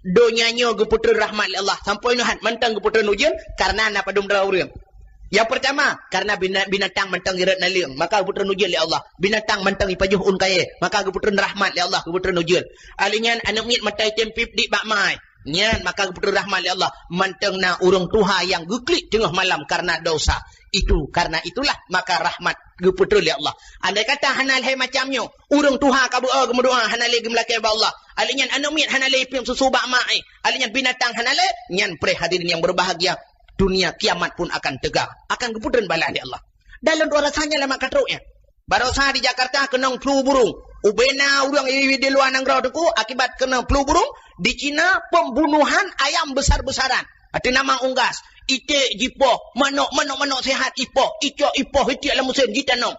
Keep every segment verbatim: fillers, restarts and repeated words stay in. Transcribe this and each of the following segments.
Donya nyoe geupeutreun rahmat lé Allah. Sampoe nyoe han mantong geupeutreun ujeuen karena na padum droe ureuëng. Yang pertama, karena bina-, binatang mantong irot naleueng, maka geupeutreun ujeuen lé Allah. Binatang mantong ipajoh ôn kayée, maka geupeutreun rahmat lé Allah, geupeutreun ujeuen. Ahli nyan aneuk miet mata item pip di bak mai. Nyan maka geupeutreun rahmat lé Allah. Mantong na ureuëng tuha nyang geuklik teungoh malam karena dosa. Itu, karena itulah maka rahmat geupeutreun lé Allah. Andai kata hana lhée macam nyoe, ureuëng tuha ka beu-o geumeudoa hana lé geumeulakée bak Allah. Ahli nyan aneuk miet hana lé ipiep susu bak mai. Ahli nyan binatang hana lé, nyan preh hadirin yang berbahagia. Dunia kiamat pun akan tegak, akan geupeutreun balaih lé Allah. Dan lôn tuan rasa nyan lama ka trok nyan. Barosa di Jakarta keunong flu burung. Ubena ureuëng i di luwa nanggroe teungku akibat keunong flu burung. Di Cina pembunuhan ayam besar-besaran. Ateueh nama unggas, iték jipoh, manok, manok-manok sehat ipoh, icok ipoh, itiek lam musén jitanom.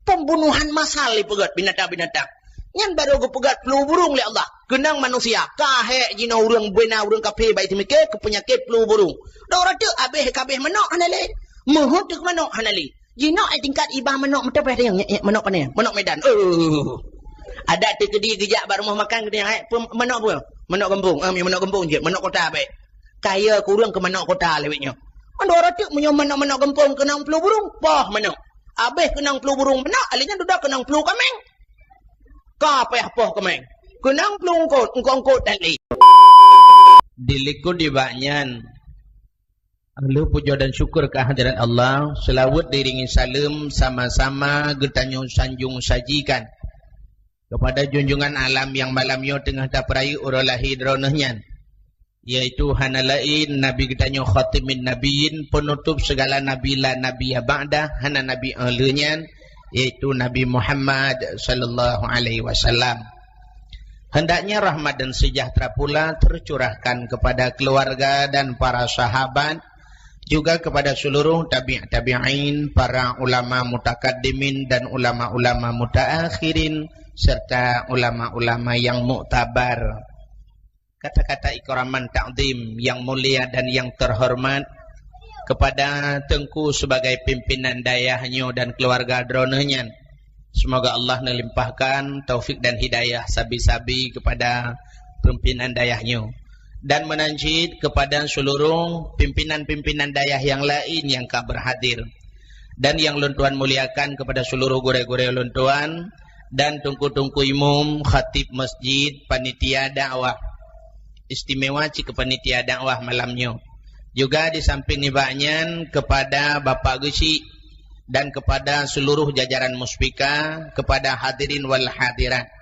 Pembunuhan massal ipeugét binatang-binatang. Nyan barô geupeugét flu burung lé Allah. Keunong manusia, ka hék jinoe ureuëng bena ureuëng kafé bak iseumike keu peunyakét flu burung. Dok rateuk abéh kabéh manok hana lé. Meuheuet teuk manok hana lé. Jinoe ai tingkat iba manok meuteupeh tanyong, nyek, nyek, manok pane? Manok Medan. Oh. Adak teukeudi geujak bak rumoh makan geutanyoe, "Hai, peue manok peue?" "Manok gampông." "Ah, mi manok gampông jeuet, manok kota bèk." Kaya kureueng keu manok kota lewat nyoe. Mandua rateuk meunyoe manok-manok gampông keunong flu burung, poh manok. Abéh keunong flu burung manok, alèh nyan dudoe keunong flu kaméng. Ka payah poh kaméng. Keunong flu eungkôt, eungkôt-eungkôt dan lé. Dilikot di bak nyan. Lheueh puja dan syukur kehadirat Allah, selawat diiringi saleuem sama-sama geutanyoe sanjong sajikan kepada junjungan alam nyang malam nyoe teungoh tapeurayeuk uroe lahé droeneuh nyan, yaitu hana laén Nabi geutanyoe Khatimin Nabiyyin, penutup segala nabi la nabiyya ba'dah, hana nabi 'oh lheueh nyan, yaitu Nabi Muhammad sallallahu alaihi wasallam. Hendaknya rahmat dan sejahtera pula tercurahkan kepada keluarga dan para sahabat, juga kepada seluruh tabi' tabi'in, para ulama mutakaddimin dan ulama-ulama mutaakhirin, serta ulama-ulama yang muktabar. Kata-kata ikraman takzim yang mulia dan yang terhormat kepada Teungku sebagai pimpinan dayah nyoe dan keluarga droeneuh nyan. Semoga Allah melimpahkan taufik dan hidayah sabe-sabe kepada pimpinan dayah nyoe dan meunan cit kepada seluruh pimpinan-pimpinan dayah yang lain yang ka berhadir. Dan yang lôn tuan muliakan kepada seluruh gurée-gurée lôn tuan dan teungku-teungku imum, khatib masjid, panitia dakwah. Istimewa cit keu panitia dakwah malam nyoe. Juga di samping nibak nyan kepada Bapak Geuchik dan kepada seluruh jajaran Muspika, kepada hadirin wal hadirat.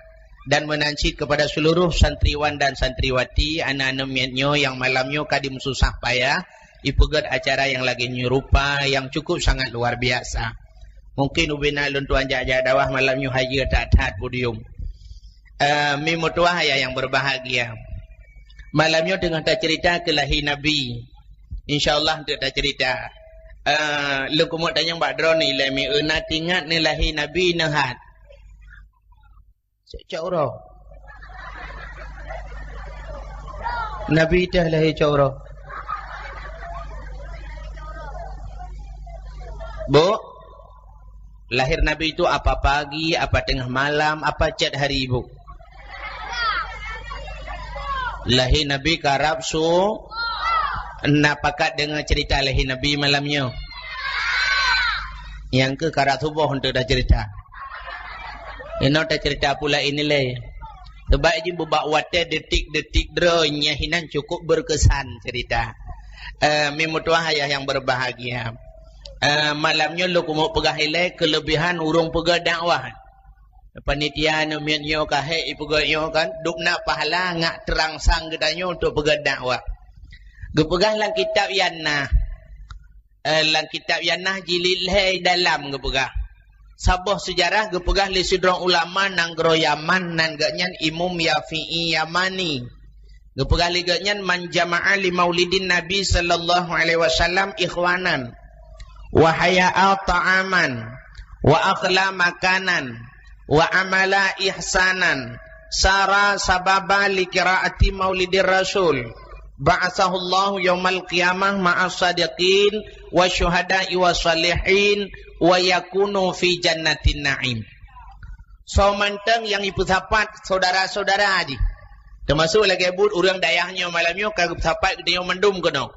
Dan meunan cit kepada seluruh santriwan dan santriwati, aneuk-aneuk miet nyoe nyang malam nyoe ka dimeususah payah, ipeugét acara nyang lagée nyoe rupa nyang cukup sangat luar biasa. Mungkin ubena lôn tuan jak-jak dakwah malam nyoe hayeue that-that podium. Eh, mi meutuah ayah nyang berbahagia. Malam nyoe teungoh taceurita keu lahé Nabi. Insya Allah teuk taceurita. Eh, lôn keumeung tanyong bak droeneuh ilée mi, na teuingat neuh lahé Nabi neuh hat? Cok, cok uroe. Nabi teuh lahé cok uroe. Bu, lahir Nabi itu apa pagi, apa tengah malam, apa chat hari, Bu? Lahé Nabi karab su-, na pakat deungoe cerita lahé Nabi malam nyoe? Nyang keu karab suboh untuk dah cerita. Inoe tacerita pula ini lé. Sebab jih bubak watée detik-detik droe nyang hinan cukup berkesan cerita. Eh, mi meutuah ayah yang berbahagia. Eh, malam nyoe lôn keumeung peugah ilée kelebihan ureuëng peugah dakwah. Panitia nyoe miet nyoe ka hék ipeugah nyoe kan, dubna pahala ngak terangsang geutanyoe untuk peugah dakwah. Geupeugah lam kitab Yannah. Eh, lam kitab Yannah jilid lhée dalam geupeugah. Saboh seujarah geupeugah lé sidroe ulama nanggroe Yaman nan geuhnyan Imum Yafi'i Yamani. Geupeugah lé geuhnyan, "Man jama'a li maulidin Nabi sallallahu alaihi wasallam ikhwanan, wa haya'a ta'aman, wa akhla makanan, wa amala ihsanan, sara sababa li qiraati maulidir Rasul, ba'atsahullahu yaumal qiyamah ma'as sadiqin wa syuhada'i wa salihin wa yakunu fi jannatin na'im." Soe mantong nyang ipeusapat syedara-syedara jih, Teumasuk lagée buet ureuëng dayah nyoe malam nyoe ka geupeusapat geutanyoe mandum keunoe.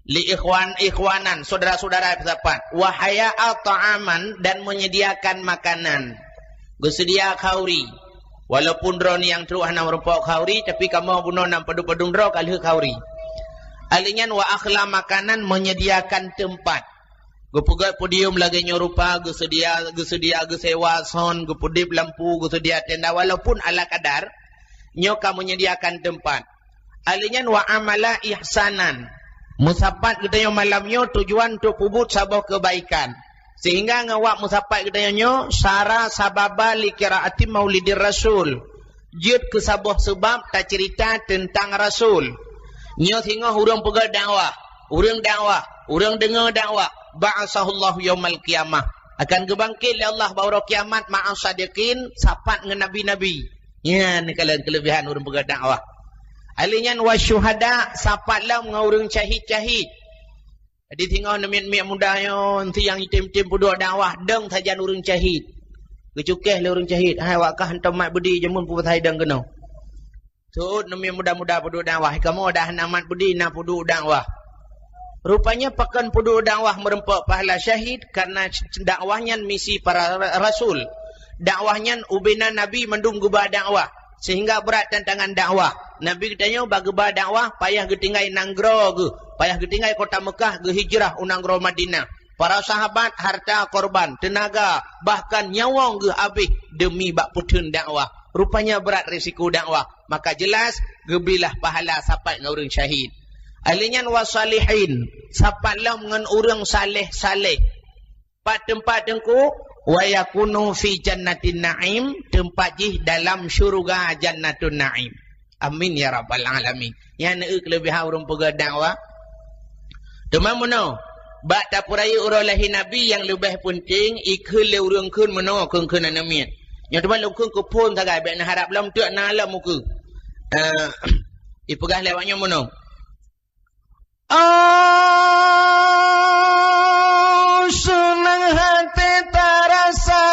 Li ikhwan, ikhwanan, syedara-syedara peusapat. Wa haya'a ta'aman, dan menyediakan makanan. Geuseudia khauri. Walaupun droeneuh nyang trok hana meurumpok khauri, tapi kamoe bunoe nyang padum-padum droe ka lheueh khauri. Ahli nyan wa akhla makanan, menyediakan tempat. Geupeugét podium lagée nyoe rupa, geuseudia, geuseudia geusewa sound, geupeudeb lampu, geuseudia tenda, walaupun ala kadar, nyoe ka menyediakan tempat. Ahli nyan wa amala ihsanan. Meusapat geutanyoe malam nyoe tujuan untuk peubuet saboh keubaikan. Sehingga ngon wak meusapat geutanyoe nyoe, sara sababa li qiraati maulidir rasul. Jeuet keu saboh seubab taceurita teuntang Rasul. Nyoe singoh ureuëng peugah dakwah, ureuëng dakwah, ureuëng deungoe dakwah, ba'atsahullahu yaumal qiyamah. Akan geubangkét lé Allah bak uroe kiamat ma'as sadiqin, sapat ngon nabi-nabi. Nyan kalon keuleubihan ureuëng peugah dakwah. Ahli nyan wasyuhada, sapat lom ngon ureuëng syahid-syahid. Jadi singoh neumiet-miet muda nyoe, enti nyang item-item peuduek dakwah, dong sajan ureuëng syahid. Geucukéh lé ureuëng syahid, "Hai, wak kah hantom mat beudi jameun peue pasai dong keunoe?" Seuôt neumiet muda-muda peuduek dakwah, "Kamoe dah na mat beudi na peuduek dakwah." Rupanya pakon peuduek dakwah meurumpok pahala syahid, karena dakwah nyan misi para ra-, rasul. Dakwah nyan ubena nabi mandum geuba dakwah. Sehingga brat tantangan dakwah. Nabi geutanyoe bak geuba dakwah payah geutinggai nanggroe geuh, payah geutinggai kota Meukah geuhijrah u nanggroe Madinah. Para sahabat harta korban, teunaga, bahkan nyawöng geuh abéh deumi bak peutheun dakwah. Rupanya brat risiko dakwah, maka jelas geubilah pahala sapat ngon ureuëng syahid. Ahli nyan wasalihin, sapat lom ngon ureuëng saleh-saleh. Pat teumpat teungku, wa yakunu fi jannatin na'im, teumpat jih dalam syuruga jannatun na'im. Amin ya rabbal alamin. Nyan eu keuleubihan ureuëng peugah dakwah. Teuma meunoe, bak tapeurayeuk uroe lahé Nabi nyang leubeh peunteng, ikheun lé ureuëng kheun meunoe kheun-kheun aneuk miet. Nyoe teuma lôn kheun keu phon sagai, bék na harab lom teuk na lom ukeue. Eh, ipeugah lé awak nyoe meunoe. Oh, seunang haté tarasa,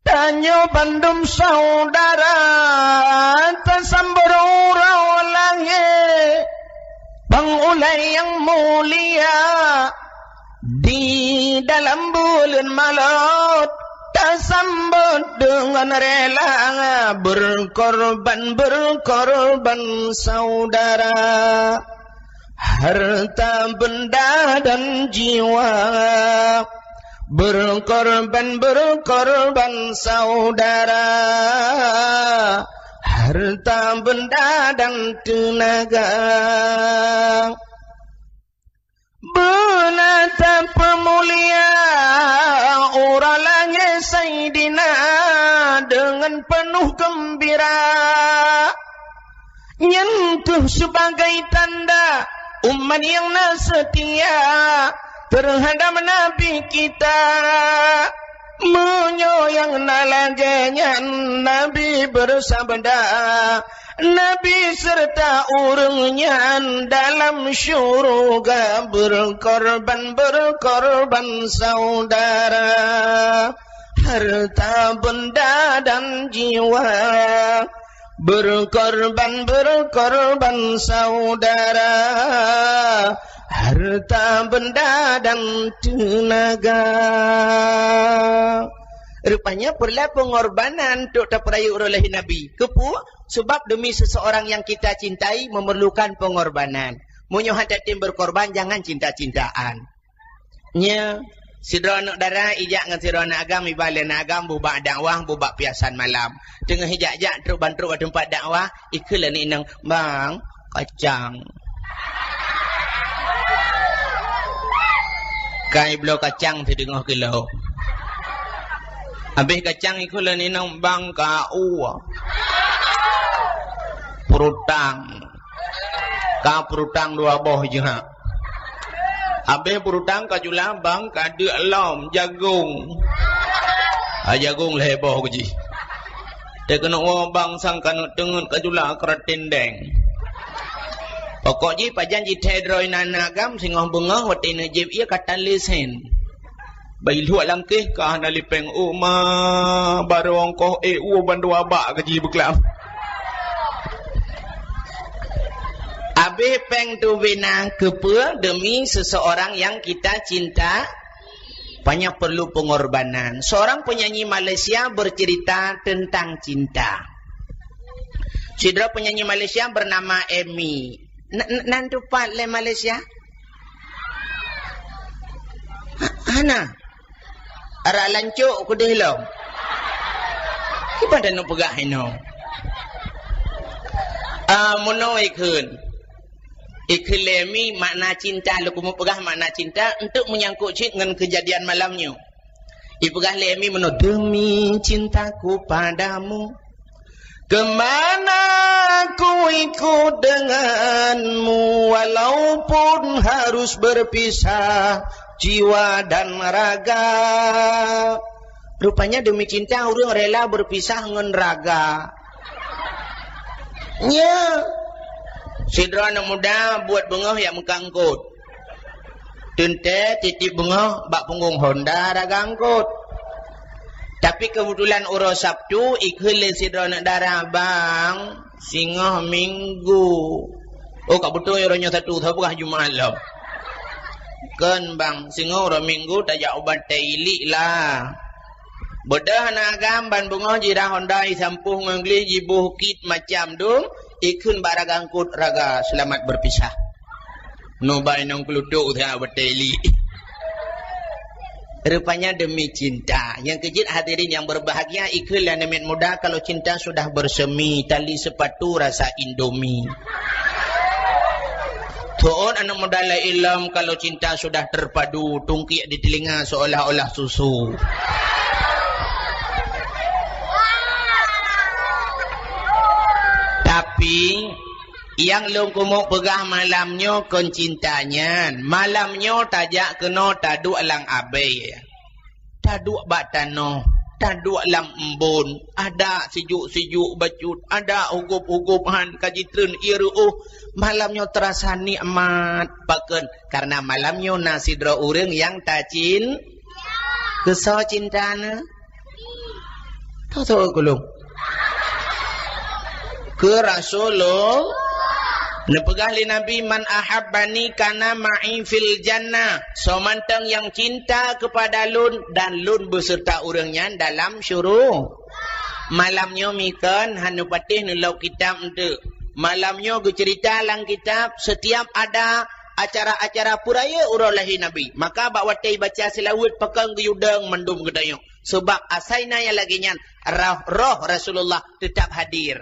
tanyoe bandum saudara tasambot uroe lahé bang ulée nyang mulia. Di dalam buleuen malot, tasambot deungon rela, beureukorban-beureukorban saudara, harta beunda dan jiwa. Beureukorban-beureukorban saudara, harta beunda dan teunaga. Beuna tapeumulia uroe lahé Saidina deungon peunoh geumbira. Nyan kheueh sibagai tanda umat nyang na seutia teuhadab Nabi kita. Meunyoe nyang na lagée nyan, Nabi beusabda, Nabi seureuta ureuëng nyan dalam syeuruga beureukorban-beureukorban saudara, harta beunda dan jiwa. Beureukorban-beureukorban saudara, harta beunda dan teunaga. Rupanya peureulée peungorbanan untuk tapeurayeuk uroe lahé Nabi. Keupeue? Sebab demi seseorang yang kita cintai memerlukan pengorbanan. Meunyoe hana tem beureukorban, jangan cinta-cintaan. Nyoe, sidroe aneuk dara ijak ngon sidroe aneuk agam, iba lé aneuk agam bubak dakwah, bubak piasan malam. Teungoh ijak-jak trok ban trok bak teumpat dakwah, ikheun lé aneuk inong, "Bang, kacang." Kai bloe kacang sideungoh kilo. Habéh kacang ikheun lé aneuk inong, "Bang, kau." Peurutang. Ka peurutang dua boh jeuhak. Habéh peurutang ka jula bang ka deuk lom jagong. Ha, jagong lhée boh jih. Teuh keuneuk woe bang sang ka neuk teungeut ka jula keuratén deng. Pokok jih pajan jithée droe inan agam singoh beungoh watée neuk jieb ié ka tan lé sen. Bai luek langkéh ka hana lé péng, oh ma, barô ongkoh ék woe bandua bak gaji beuklam. Abéh péng tu bina keupeue? Demi seseorang yang kita cinta. Banyak perlu pengorbanan. Seorang penyanyi Malaysia bercerita tentang cinta. Sidroe penyanyi Malaysia bernama Emi. N-, n-, nan tupat lé Malaysia? Ha-, hana. Arak lancok keudeh lom. Kiban taneuk peugah inoe. Ah, meunoe ikheun. Ikheun lé Emi makna cinta, lôn keumeung peugah makna cinta untuk menyangkut cit ngon kejadian malam nyoe. Ipeugah lé Emi meunoe, "Demi cintaku padamu, kemana ku ikut denganmu, walaupun harus berpisah jiwa dan raga." Rupanya demi cinta ureuëng rela berpisah ngon raga. Nya. Sidroe aneuk muda buet beungoh jak meukat eungkôt. Teuntée titip beungoh bak punggong honda raga eungkôt. Tapi keubeutulan uroe Sabtu, ikheun lé sidroe aneuk dara, "Bang, singoh Minggu." "Oh, ka beutôi uroe nyoe Sabtu, soe peugah Jumat lom?" "Kon, Bang, singoh uroe Minggu tajak u Batée Iliek lah." Beudôh aneuk agam ban beungoh jirah honda, jisampôh ngon gleh, jiboh kit macam dum, ikheun bak raga eungkôt, "Raga, selamat berpisah." Nyoe bak inong keulutuk usaha Batée Iliek. Rupanya demi cinta. Nyang keujeuet hadirin yang berbahagia, ikheun lé aneuk miet muda, kalau cinta sudah bersemi, tali sepatu rasa Indomie. Tuon aneuk muda lé ilom, kalau cinta sudah terpadu, tungkiek di telinga seolah-olah susu. Tapi, nyang lôn keumeung peugah malam nyoe kon cinta nyan. Malam nyoe tajak keunoe taduek lam abée. Taduek bak tanoh, taduek lam embôn, adak sijuek-sijuek bacut, adak hugôp-hugôp han ka jitreun ié reuôh. Malam nyoe teurasa nikmat. Pakon? Karena malam nyoe na sidroe ureuëng nyang tacin-, keu soe cinta neuh? Tahu-tahu kulung. Keu Rasulullah. Neupeugah lé Nabi, "Man ahabbani kana ma'i fil jannah." Soe mantong nyang cinta kepada lôn dan lôn beserta ureuëng nyan dalam syuru-. Malam nyoe mikon hana patéh neulok kitab eunteuk. Malam nyoe geuceurita lam kitab, setiap ada acara-acara peurayeuk uroe lahé Nabi. Maka bak watée baca seulaweuet pakon geuyue dong mandum geutanyoe. Sebab asai na nyang lagée nyan, roh, roh Rasulullah tetap hadir.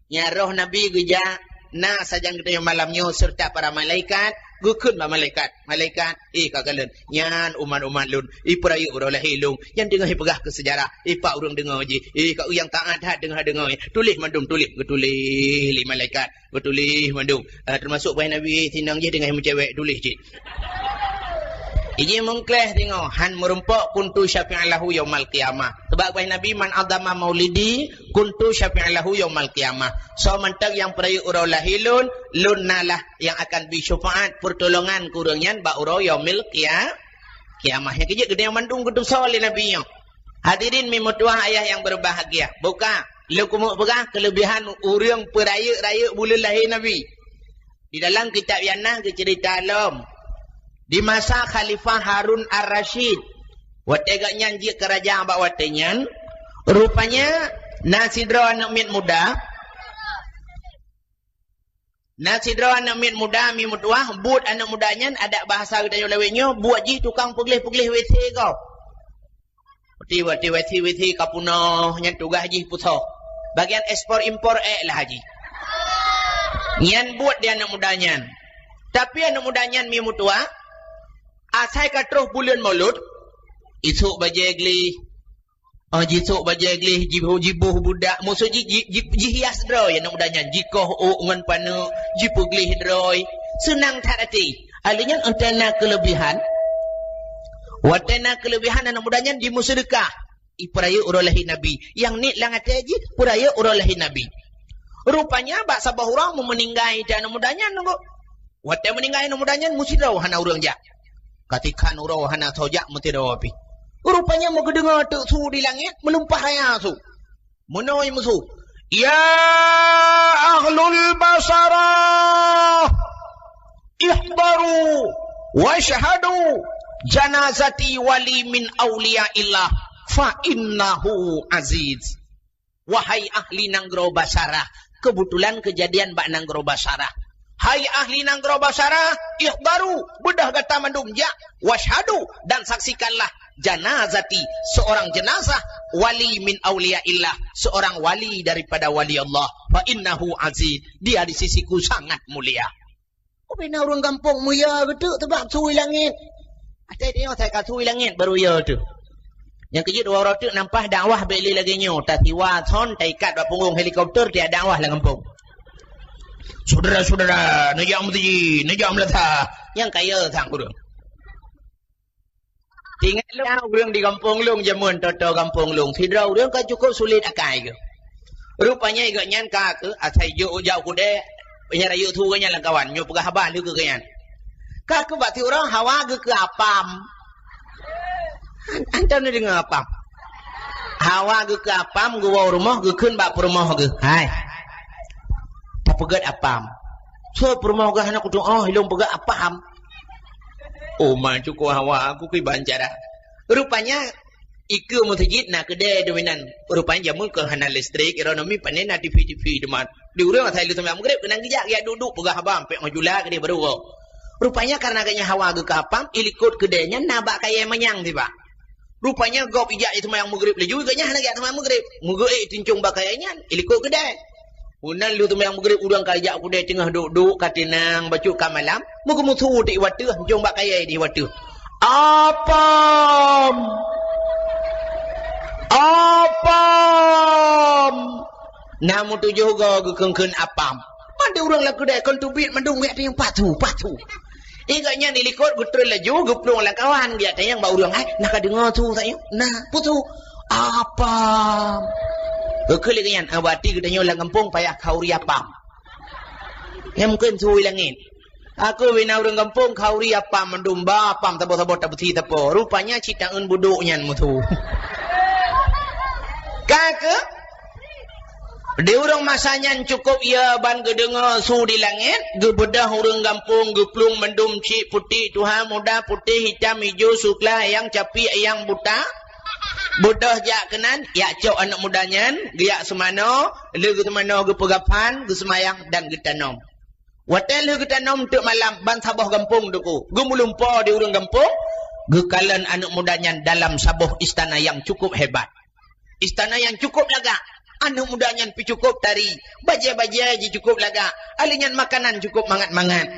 Nya roh Nabi geujak, na sajan geutanyoe malam nyoe serta para malaikat, geukheun bak malaikat, "Malaikat, eh, ka kalon, nyan umat-umat lôn, eh, peurayeuk uroe lahé lôn, nyan deungoe peugah keu seujarah, eh, pat ureuëng deungoe jih, eh, ka ureuëng taát that deungoe-deungoe, tuléh mandum, tuléh." Geutuléh lé malaikat. Geutuléh mandum. Ah, teumasok bak Nabi, sinong jih deungon meucewek, tuléh cit. Ijih mungkleh singoh, han meurumpok, "Kuntu syafi'an lahu yaumal qiyamah." Sabab bak Nabi, "Man adhama maulidi, kuntu syafi'an lahu yaumal qiyamah." Soe mantong nyang peurayeuk uroe lahé lôn, lôn na lah nyang akan bri syeufaat, peurtolongan keu ureuëng nyan bak uroe yaumil qia-, qiyamah. Nyang keujeuet geutanyoe mandum geutusoe lé Nabi nyoe. Hadirin mi meutuwah ayah nyang berbahagia. Buka, lôn keumeung peugah keuleubihan ureuëng peurayeuk-rayeuk buleuen lahé Nabi. Di dalam kitab nyan na geuceurita lom. Di masa Khalifah Harun Ar-Rasyid, watée gobnyan jeuet keu raja bak watée nyan, rupanya na sidroe aneuk miet muda, Na sidroe aneuk miet muda mi meutuwah, buet aneuk muda nyan adak bahasa geutanyoe lawét nyoe, buet jih tukang peugleh-peugleh W C gob. Watée, watée W C, W C ka peunoh, nyan tugaih jih peusoh. Bagian ekspor impor ék lah jih. Nyan buet di aneuk muda nyan. Tapi aneuk muda nyan mi meutuwah, asai ka troh buleuen Maulud, isok bajée gleh, Ah, jisok bajée gleh, jiboh, jiboh budak. Maksud jih, ji-, ji-, jihias droe aneuk muda nyan. Jikoh ôk ngon paneuk, jipeugleh droe. Seunang that até. Alèh nyan, watée na keuleubihan, watée na keuleubihan aneuk muda nyan jimeuseudeukah. Ih, peurayeuk uroe lahé Nabi. Nyang niet lam até jih, peurayeuk uroe lahé Nabi. Rupanya, bak saboh uroe meumeuninggai aneuk muda nyan nunggu. Watée meuninggai aneuk muda nyan, meusidroe hana ureuëng jak. Katikhan uroe hana soe jak meusidroe pih. Rupanya meugeudeungoe teuk su di langét, meulumpah raya su. Meunoe musu, "Ya ahlul basara, ihdaru wasyhadu janazati wali min auliyaillah fa innahu aziz." Wahai ahli nanggroe Basarah, keubeutulan keujadian bak nanggroe Basarah. Hai ahli nanggroe Basarah, ihdaru, beudôh gata mandum jak, wasyhadu, dan saksikanlah, janazati, seorang jenazah, wali min auliyaillah, seorang wali daripada wali Allah, fa innahu aziz, dia di sisiku sangat mulia. Ubena ureuëng gampông meuyo geuteuk teubak su i langét. Até tanyoe asai ka su i langét baru yo teuh. Nyang keujeuet dua uroe teuk nampah dakwah bék lé lagée nyoe, tasiwa thon taikat bak punggong helikopter tiak dakwah lam gampông. Syedara-syedara, neujak meuseujid, neujak meulasah. Nyang kaya sang ureuëng. Tinggai lôn ureuëng di gampông lôn jameun, toto gampông lôn. Sidroe ureuëng ka cukup sulet akai geuh. Rupanya gobnyan ka keuh asai jok jak u keudè, nyang rayeuk su gobnyan lam kawan, nyoe peugah haba lé keu gobnyan. Ka keuh bak siuroe hawa geukeu apam. An-, antom neudeungoe apam. Hawa geukeu apam, geuwoe u rumoh, geukheun bak peurumoh geuh, "Hai, tapeugét apam." "Soe peurumoh geuh hana kutuoh, ilôn peugét apam." "Oh, ma cukup hawa aku kiban cara." Rupanya, ikeue meuseujid na keudè dominan. Rupanya jameun keuh hana listrik, ekonomi pané na T V-T V teuma. Di ureuëng asai lheueh seumayang Maghrib, keunan geujak, geujak duek-duek peugah haba, ampék ngon jula keudeh baru woe. Rupanya karena gobnyan hawa geukeu apam, ilikot keudè nyan na bak kayèe manyang sibak. Rupanya gob ijak jiseumayang Maghrib laju, gobnyan hana geujak seumayang Maghrib. Meugeuék tincong bak kayèe nyan, ilikot keudè. Meunan lheueh seumayang Maghrib, ureuëng ka ijak keudè teungoh duek-duek ka teunang, bacut ka malam, meugeumeusu di wateuh, tincong bak kayèe di wateuh. "Apam! Apam!" Na meutujoh goe geukheun-kheun apam. Mandum ureuëng lam keudè kon teubiet mandum geujak tanyong, "Pasu, pasu." Ingat nyan ilikot geutrön laju geuplueng lam kawan geujak tanyong bak ureuëng, "Hai, na ka deungoe su tanyoe?" "Na, peue su?" "Apam." Geukheun lé gobnyan, "Ah, berarti geutanyoe lam gampông payah khauri apam." Nyang mungken su i langét. Aku bina ureuëng gampông khauri apam mandum ba apam saboh-saboh tabeusi sapo. Rupanya cit taeun budok nyan musu. Ka keuh? Di ureuëng masa nyan cukup ya ban geudeungoe su di langét, geubeudôh ureuëng gampông geuplueng mandum cik putéh tuha muda putéh hitam ijo sukla ayang capi ayang buta. Beudôh jak keunan, jak cok aneuëk muda nyan, geujak seumanoe, lheueh geuseumanoe geupeugah phan, geuseumayang dan geutanom. Watée lheueh geutanom teuk malam ban saboh gampông teuku, geumeulumpo di ureuëng gampông, geukalon aneuëk muda nyan dalam saboh istana nyang cukup hebat. Istana nyang cukup lagak, aneuëk muda nyan pih cukup tari, bajée-bajée jih cukup lagak, alèh nyan makanan cukup mangat-mangat.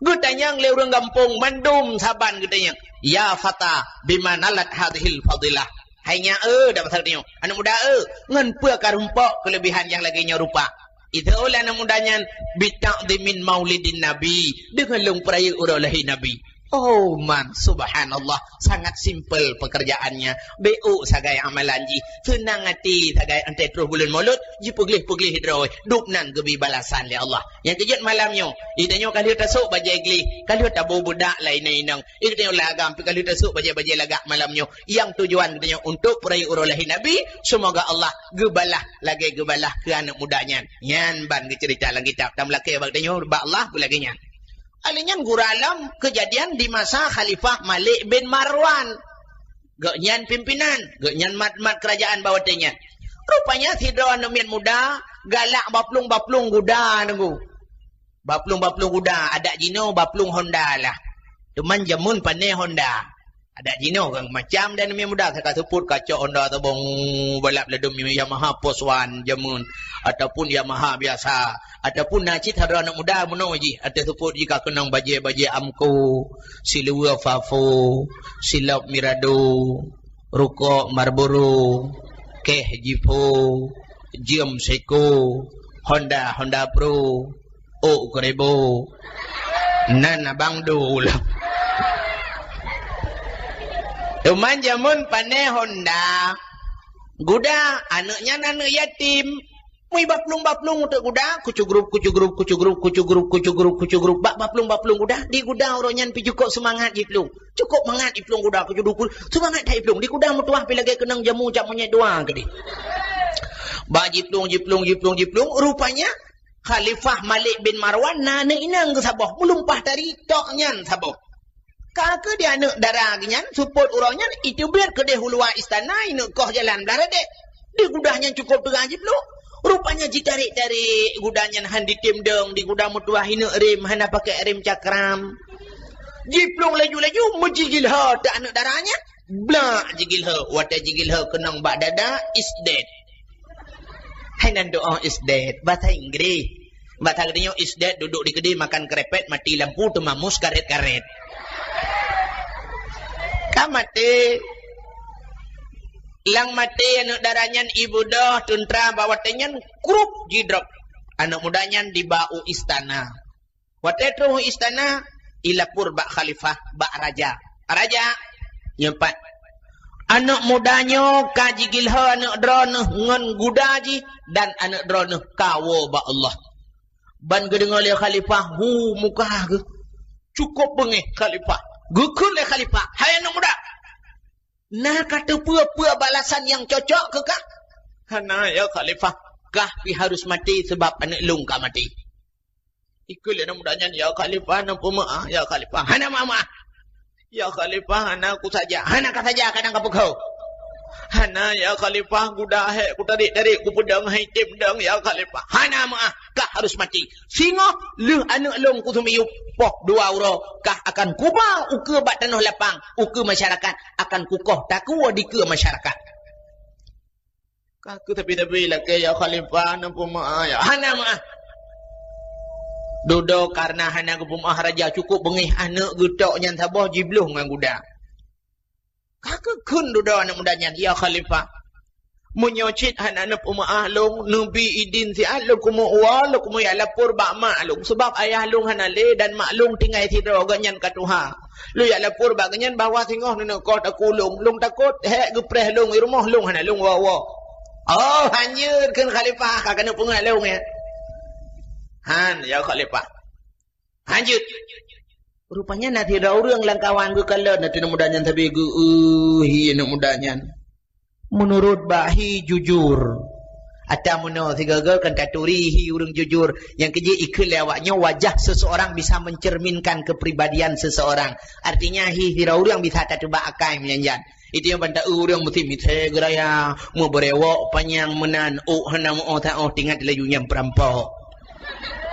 Geutanyong lé ureuëng gampông mandum saban geutanyong, "Ya fata, bima nalat hadhil fadilah?" Hai nyak, eh, dak pasal tanyoe. Aneuëk muda, eh, ngon peue ka rumpok keuleubihan nyang lagée nyoe rupa? Itu oleh aneuëk muda nyan, "Bita'dhimin maulidin Nabi," deungon lôn peurayeuk uroe lahé Nabi. Oh man, subhanallah, sangat simpel pekerjaannya. Béuk sagai amalan jih, seunang até sagai, anté troh buleuen Maulud, jipeugleh-peugleh droe, dub nan geubi balasan lé Allah. Nyang keujeuet malam nyoe, itanyoe ka lheueh tasok bajée gleh, ka lheueh taboh beudak lai inong-inong. Itanyoe lagam pih ka lheueh tasok bajée-bajée lagak malam nyoe. Nyang tujuan geutanyoe untuk peurayeuk uroe lahé Nabi, seumoga Allah geubalah lagée geubalah keu aneuëk muda nyan. Nyan ban geuceurita lam kitab, tameulakée bak geutanyoe bak Allah beulagée nyan. Alèh nyan gura lom keujadian di masa Khalifah Malik bin Marwan. Gobnyan pimpinan, gobnyan mat-mat keurajaan bak watée nyan. Rupanya sidroe aneuëk miet muda galak baplueng-baplueng guda nunggu. Baplueng-baplueng guda, adak jinoe baplueng Honda lah. Teuma jameun pané Honda. Adak jinoe kan macam dan mi muda, saka seupôt kacok Honda tabong balap ladom Yamaha Force One jameun, ataupun Yamaha biasa, ataupun na cit hadroe aneuëk muda meunoe jih, ateueh seupôt jih ka keunong bajée-bajée Amco, siluweue Fafo, silop Mirado, rukok Marlboro, keh Zippo, jeuem Seiko, Honda, Honda Pro, ôk keuribo, nan abang dul. Teuma jameun pané Honda, guda aneuëk nyan aneuëk yatim. Mui baplueng-baplueng uteuk guda, kucugrup, kucugrup, kucugrup, kucugrup, kucugrup, kucugrup, bak baplueng-baplueng guda, di guda uroe nyan pi cukôp seumangat jiplueng. Cukôp mangat jiplueng guda, kucugrup, seumangat that jiplueng. Di guda meutuah pi lagèe keunong jamu jak monyét dua keudéh. Bak jiplueng, jiplueng, jiplueng, jiplueng, rupanya Khalifah Malik bin Marwan na aneuk inong geuh saboh, meulumpah tari tok nyan saboh. Ka keuh di aneuk dara geuh nyan, seupôt uroe nyan, iteubiet keudéh u luwa istana, ineuk koh jalan blah radek. Di guda nyan cukôp teuga jiplueng. Rupanya jitarek-tarek guda nyan han jitem dong, di guda meutuah ineuk rem, hana pakai rem cakram. Jiplueng laju-laju, meujigilho teuk aneuk dara nyan. Blak jigilho, watèe jigilho keunong bak dada, is dead. Hai nan doa is dead, bahasa Inggris. Bahasa geutanyoe is dead, duduk di keudè makan krepet, mati lampu, teumamus karet-karet. Ka maté. Lam maté aneuk dara nyan ibu doh tuntra bak watèe nyan krup jidrop. Aneuk muda nyan diba u istana. Watèe troh u istana, ilapor bak khalifah, bak raja. Raja, nyoe pat. Aneuk muda nyoe ka jigilho aneuk droeneuh ngon guda jih dan aneuk droeneuh ka woe bak Allah. Ban geudeungoe lé khalifah, hu muka geuh. Cukôp beungéh khalifah. Geukheun lé khalifah, "Hai aneuk muda, na kateupeue-peue balasan nyang cocok keu kah?" "Hana, ya khalifah, kah pi harus maté sabab aneuk lôn ka maté." Ikheun lé aneuk muda nyan, "Ya khalifah, na peumeu'ah, ya khalifah." "Hana meu'ah-meu'ah." "Ya khalifah, hana kusaja." "Hana kasaja, kadang kapeukhoe." "Hana, ya khalifah, guda hék kutarek-tarek, kupeudong han item dong, ya khalifah." "Hana meu'ah, kah harus maté. Singoh lheueh aneuk lôn kuseumiyueb, poh dua uroe, kah akan kuba ukeue bak tanoh lapang, ukeue masyarakat, akan kukoh takue dikeue masyarakat." Ka keuh tapi-tapi lakèe, "Ya khalifah, na peumeu'ah, ya." "Hana meu'ah." Dudoe kareuna hana geupeumeu'ah raja, cukôp beungéh aneuk geuh tok nyan saboh jibloh ngon guda. Ka keuh kheun dudoe aneuk muda nyan, "Ya khalifah, meunyoe cit hana neupeumeu'ah lôn, neubi idin siat lôn keumeung woe, lôn keumeung jak lapor bak mak lôn, sabab ayah lôn hana lé dan mak lôn tinggai sidroe, gobnyan ka tuha. Lôn jak lapor bak gobnyan bahwa singoh neuneuk koh takue lôn. Lôn takot hék geupreh lôn, i rumoh lôn hana lôn woe-woe." "Oh, hanjeuet," kheun khalifah, "ka keuneuk peungeuet lôn, ya." "Han, ya khalifah. Hanjeuet." Rupanya na sidroe ureueng lam kawan geukalon ateueh aneuk muda nyan sabe geu-, "Hi aneuk muda nyan, meunurot bak hi jujur." Ata meunoe sigoe-goe kan taturi hi ureueng jujur. Nyang keujeuet ikheun lé awak nyoe, wajah seseorang bisa mencerminkan kepribadian seseorang. Artinya, hi sidroe ureueng bisa tateuba akai meunyan jan. Itu nyang ban ta-eu ureueng meusti misé geuraya, meubeurewok panyang meunan, ôk hana meu'oh taoh, tingat laju nyang peurampok.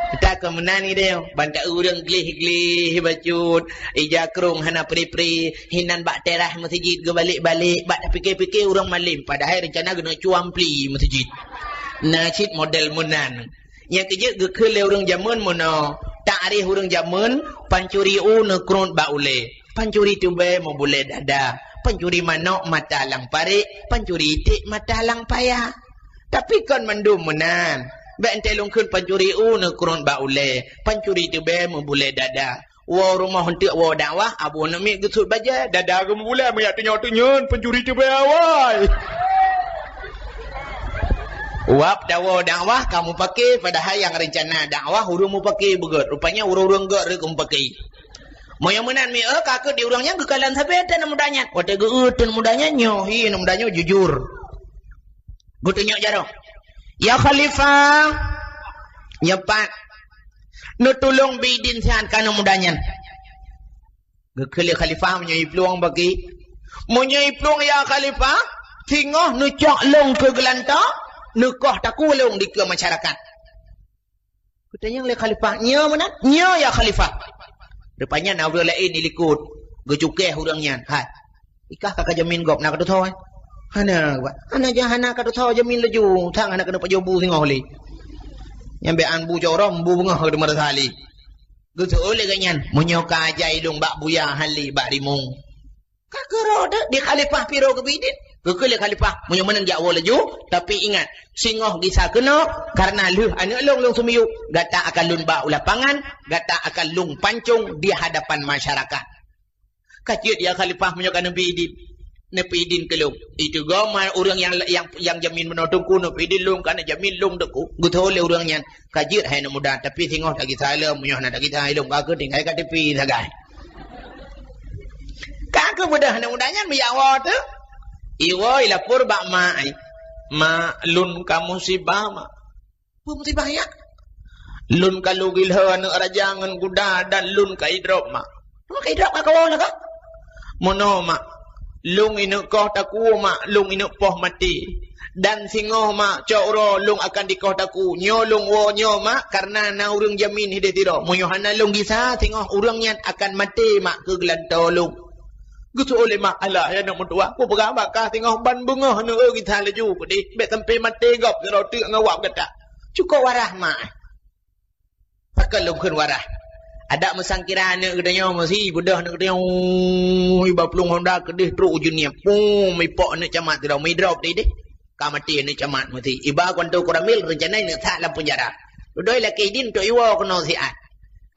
Ata keu meunan idéh, ban ta-eu ureueng gleh-gleh bacut, ija krông hana pri-pri, hinan bak teras meuseujid geubalek-balek, bak tapike-pike ureueng malém, padahai reuncana geuneuk cuang pli meuseujid. Na cit model meunan. Nyang keujeuet geukheun lé ureueng jameun meunoe, takrif ureueng jameun, pancuri u neukrot bak ulèe, pancuri teubèe meubulèe dada, pancuri manok mata lam parék, pancuri iték mata lam paya. Tapi kon mandum meunan. Bèk enteuk lôn kheun pancuri u neukrot bak ulèe, pancuri teubèe meubulèe dada. Woe rumoh eunteuk woe dakwah, abu aneuk miet geusut bajèe, dada geumeubulèe meujak tunyok-tunyok, pancuri teubèe awai. Wab tawoe dakwah ka mupake, padahai nyang reuncana dakwah ureueng mupake beugöt. Rupanya ureueng-ureueng göt reuh geumupake. Meunyoe meunan mi, eh, ka keuh di ureueng nyan geukalon sabe teuh aneuk muda nyan. Watèe geu-eu teuh aneuk muda nyan, nyoe hi aneuk muda nyoe jujur. Geutunyok jaroe. "Ya khalifah, nyoe pat. Neutulông bi idin siat keu aneuk muda nyan." Geukheun lé khalifah, "Meunyoe iplueng bagi, meunyoe iplueng ya khalifah, singoh neucok lôn keu geulantoe, neukoh takue lôn dikeue masyarakat." Geutanyong lé khalifah, "Nyoe meunan?" "Nyoe ya khalifah." Rupanya na ureueng laén ilikot, geucukéh ureueng nyan. "Hai, ikah ka kajamin gob na katutho, eh?" "Hana, Pak." "Hana ja-, hana katutho jamin laju, sang hana keuneuk pajoh bu singoh lé. Nyang bèk an bu corong, bu beungoh ka teuma rasa lé." Geuseuôt lé gobnyan, "Meunyoe ka ajai lôn bak buya, han lé bak rimueng." Ka keudroe teuh di khalifah piro geubi idin. Geukheun lé khalifah, "Meunyoe meunan jak woe laju, tapi ingat, singoh gisa keunoe, kareuna lheueh aneuk lôn lôn seumiyueb, gata akan lôn ba u lapangan, gata akan lôn pancong di hadapan masyarakat." Ka jeuet ya khalifah meunyoe ka neubi idin. Neupeuidin keu lôn. Itu goe ma ureuëng nyang, nyang, nyang jamin bunoe teungku neupeuidin lôn, ka neujamin lôn teungku. Geutho lé ureuëng nyan, "Ka jeuet hai aneuk muda, tapi singoh tagisa lom, meunyoe hana tagisa lôn, ka keuh tinggai K T P sagai." Ka keuh beudôh aneuk muda nyan meujak woe teuh. Iwoe ilapor bak mak, "Mak, lôn ka musibah, Mak." "Peue musibah nyak?" "Lôn ka lheueh gilhô aneuk raja ngon guda dan lôn ka idrop, Mak." "Lôn ka idrop ka kawoe lagak?" "Meunoe, Mak. Lôn ineuk koh takue, Mak, lôn ineuk poh maté. Dan singoh, Mak, cok uroe lôn akan dikoh takue. Nyoe lôn woe nyoe, Mak, kareuna na ureuëng jamin hideh sidroe. Meunyoe hana lôn gisa, singoh ureuëng nyan akan maté, Mak, keu geulantoe lôn." Geuseuôt lé mak, "Alah, hai aneuk meutuah, kupeugah bak kah singoh ban beungoh aneuk eu gisa laju keudeh, bék sampai maté gob sidroe teuk ngon wab gata." "Cukôp warah, Mak." "Pakon lôn kheun warah? Adak meusangkira aneuk geutanyoe meusi, beudôh aneuk geutanyoe, iba plueng honda keudeh trok u Jeunieb. Pum, ipok aneuk camat sidroe, meudrop deh deh. Ka maté aneuk camat meusi. Iba keuanto koramil, reuncana ineuk that lam peunjara. Dudoe ilakée idin untuk iwoe keunoe siat."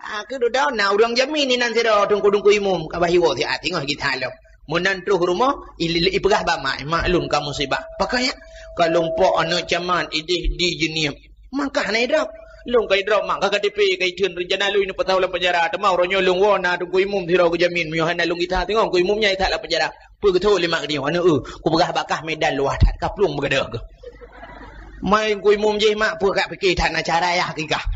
Ah, keu dudoe na ureuëng jamin inan sidroe teungku-teungku imum, ka bah iwoe siat, singoh gisa lom. Meunan troh rumoh, i-, i-, ipeugah bak mak, "Mak, lôn ka musibah." "Pakon nyak?" "Ka lôn pok aneuk camat ideh di Jeunieb. Mangkah na idrop." "Lôn ka idrop, Mak, ka K T P ka itheun, reuncana lôn ineuk peusaho lam peunjara. Teuma uroe nyoe lôn woe na teungku imum sidroe geujamin, meunyoe hana lôn gisa singoh teungku imum nyan that lam peunjara." "Peue geutho lé mak geutanyoe, aneuk eu, kupeugah bak kah medan luwah that, ka plueng meugadôh keuh. Mai teungku imum jih, Mak, peue ka pike that na cara yah kikah."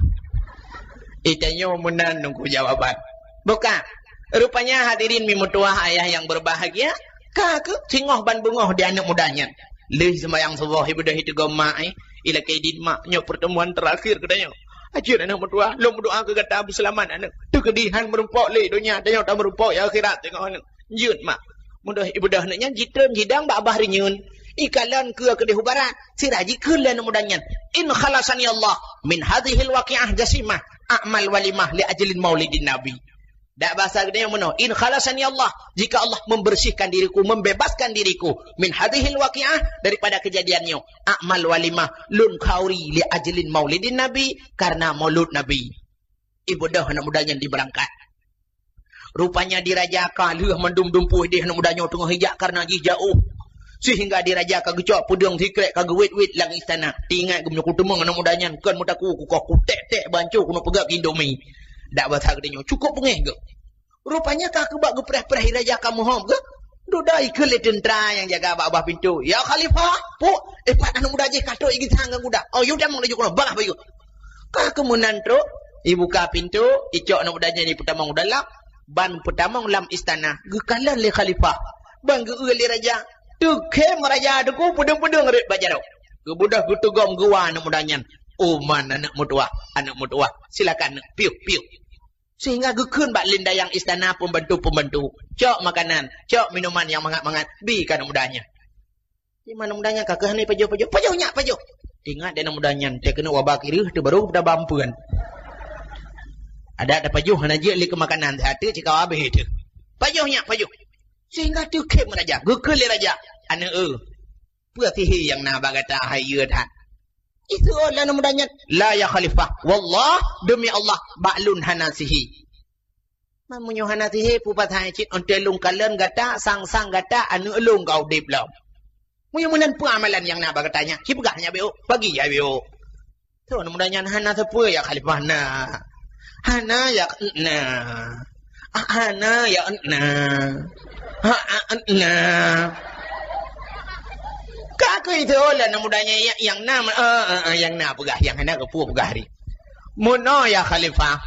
Itanyoe meunan teungku jawaban. Bukan. Rupanya hadirin mi meutuah ayah yang berbahagia, ka keuh singoh ban beungoh di aneuk muda nyan. Lheueh seumayang suboh, ibeudôh iteugom mak, eh, ilakée idin, "Mak, nyoe pertemuan terakhir geutanyoe. Ajeut aneuk meutuah, lôn meudoa keu gata beuseulamat aneuk. Teukeudi han meurumpok lé donya, tanyoe tameurumpok di akhirat singoh aneuk." "Jeuet, Mak." Meudoh ibeudôh aneuk nyan jitreun jidong bak babah reunyeun. Ikalon keue keudeh u barat, sira jikheun lé aneuk muda nyan, "In khalasani Allah min hadzihil waqi'ah jasimah, a'mal walimah li ajlin maulidin Nabi." Dak basa geutanyoe meunoe, "In khalasani Allah, jika Allah membersihkan diriku, membebaskan diriku min hadzihil waqi'ah, daripada kejadian nyoe, a'mal walimah, lôn khauri li ajlin maulidin Nabi, karena maulud Nabi." Ibeudôh aneuk muda nyan jibeurangkat. Rupanya di Raja ka lheueh mandum dumpeue ideh aneuk muda nyoe teungoh ijak kareuna jih jaôh. Sehingga di Raja ka geucok peudeueng sikrek ka geuwét-wét lam istana. Teuingat geumeunyoe kuteumeung aneuk muda nyan kon meutakue kukoh kutek-tek banco keuneuk peugöt keu Indomie. Dak basa geutanyoe cukôp beungéh geuh. Rupanya ka keubah geupreh-preh di Raja ka meuhom geuh. Dudoe ikheun lé teuntra nyang jaga bak babah pintoe, "Ya Khalifah, puk, eh, pat aneuk muda jih ka trok igisa ngon guda. Oh, yue tamong laju keunoe, bagaih bayeue." Ka keuh meunan trok, ibuka pintoe, icok aneuk muda nyan ipeutamong u dalam, ban peutamong lam istana, geukalon lé khalifah. Ban geueu lé raja, teukhém raja teungku peudeueng-peudeueng rhot bak jaroe. Geubeudôh geuteugom geuwa aneuk muda nyan. "Oh, man aneuk meutuah, aneuk meutuah, silakan aneuk, piôh, piôh." Sehingga geukheun bak lindayang istana pembantu-pembantu, "Cok makanan, cok minuman nyang mangat-mangat, bi keu aneuk muda nyan." Di mana muda nyan ka keuh hana pajoh-pajoh. "Pajoh nyak, pajoh." Ingat di aneuk muda nyan, teuh keuneuk waba kireuh teuh baru tabampeuen. Adak tapajoh hana jeuet lé keu makanan, siat teuk cikawa habéh teuh. "Pajoh nyak, pajoh." Sehingga teukhém raja, geukheun lé raja, "Aneuk eu, peue sihé nyang na bak gata hai yue that?" Iseuôt lé aneuk muda nyan, "La ya Khalifah, wallah, demi Allah, bak lôn hana sihé." "Man meunyoe hana sihé, peue pasai cit, 'oh lheueh lôn kalon gata, sang-sang gata aneuk lôn ka udeb lom. Meunyoe meunan peue amalan nyang na bak gata nyan, ci peugah nyan beuh, pagi jai beuh." Teuh aneuk muda nyan, "Hana sapeue ya Khalifah na. Hana ya na. Ah, hana ya na. Ha, ah, na." Ka keuh teuh lé aneuk muda nyan, "Ya, nyang na, ah, ah, ah, nyang na peugah, nyang hana keupeue peugah ri." "Meunoe ya Khalifah.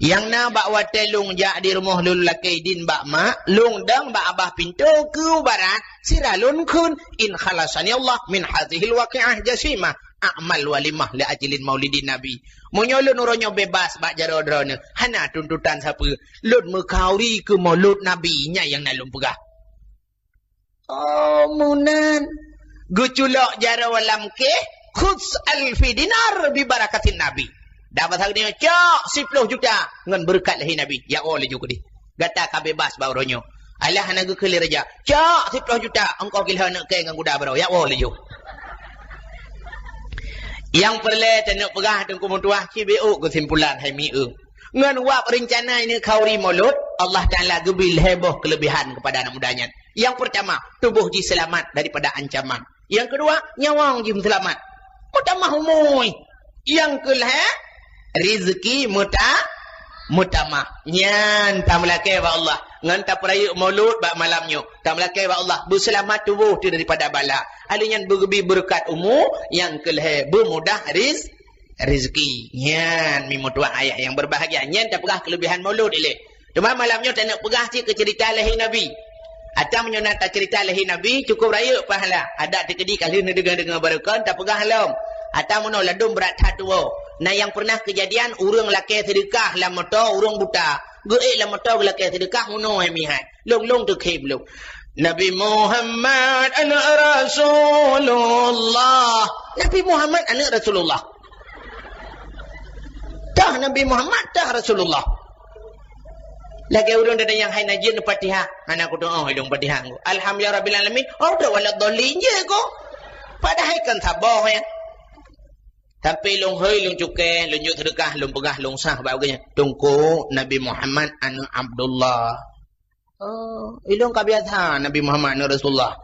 Nyang na bak watée lôn jak di rumoh lôn lakée idin bak mak, lôn dong bak babah pintoe keu barat, sira lôn kheun, 'In khalasani Allah min hadzihil waqi'ah jasimah, a'mal walimah li ajlin maulidin Nabi.' Meunyoe lôn uroe nyoe beubaih bak jaroe droeneuh, hana tuntutan sapeue, lôn meukhauri keu maulud Nabi, nyan nyang na lôn peugah." Oh, meunan. Geuculok jaroe lam kéh, "Khudz alfi dinar bi barakatin Nabi." Dak basa geutanyoe, "Cok siploh juta ngon beureukat lé Nabi." Jak woe laju keudeh. Gata ka beubaih bak uroe nyoe. Alah hana geukheun lé raja, "Cok siploh juta, ongkoh kilhô aneuk kée ngon guda baroe." Jak woe laju. Nyang peureulée taneuk peugah teungku meutuah, ci beuh keusimpulan hai mi eu. Ngon wab reuncana ineuk khauri maulud, Allah Taala geubri lhée boh keuleubihan keupada aneuk muda nyan. Nyang peurtama, tuboh jih seulamat daripada ancaman. Nyang keudua, nyawöng jih seulamat. Meutamah umui. Nyang keulhèe, rezeki meuta-, meutamah. Nyan tameulakèe bak Allah. Ngon tapeurayeuk Maulud bak malam nyoe. Tameulakèe bak Allah, beuseulamat tuboh teuh daripada bala. Ahli nyan beugeubri beureukat umu, nyang keulhèe beumudah riz-, rezeki. Nyan, mi meutuah ayah nyang beubahgia. Nyan tapeugah keuleubehan Maulud ilèe. Teuma malam nyoe taneuk peugah cit keu ceurita lahé Nabi. Ata meunyoe na taceurita lahé Nabi, cukôp rayeuk pahala. Adak teukeudi ka lheueh neudeungoe-deungoe barokon, tapeugah lom. Ata meunoe ladôm brat that tuwoe. Na nyang peureunah keujadian ureueng lakèe seudeukah lam moto ureueng buta. Geuék lam moto geulakèe seudeukah meunoe mihai. Lôn-lôn teukhém lôn. Nabi Muhammad aneuk Rasulullah. Nabi Muhammad aneuk Rasulullah. Tah Nabi Muhammad, tah Rasulullah. Lagèe ureueng teutanyong hai na jeuet Fatihah. Hana kutu'oh ilôn Fatihah. Alhamdulillah rabbil alamin. Oh, dak waladhdallin jeuet ko. Padahai kan saboh ya. Tapi lôn hôi, lôn cukée, lôn jok seudeukah, lôn peugah, lôn sah bak geuh nyan. Teungku, Nabi Muhammad aneuk Abdullah. Oh, ilôn ka biasa Nabi Muhammad aneuk Rasulullah.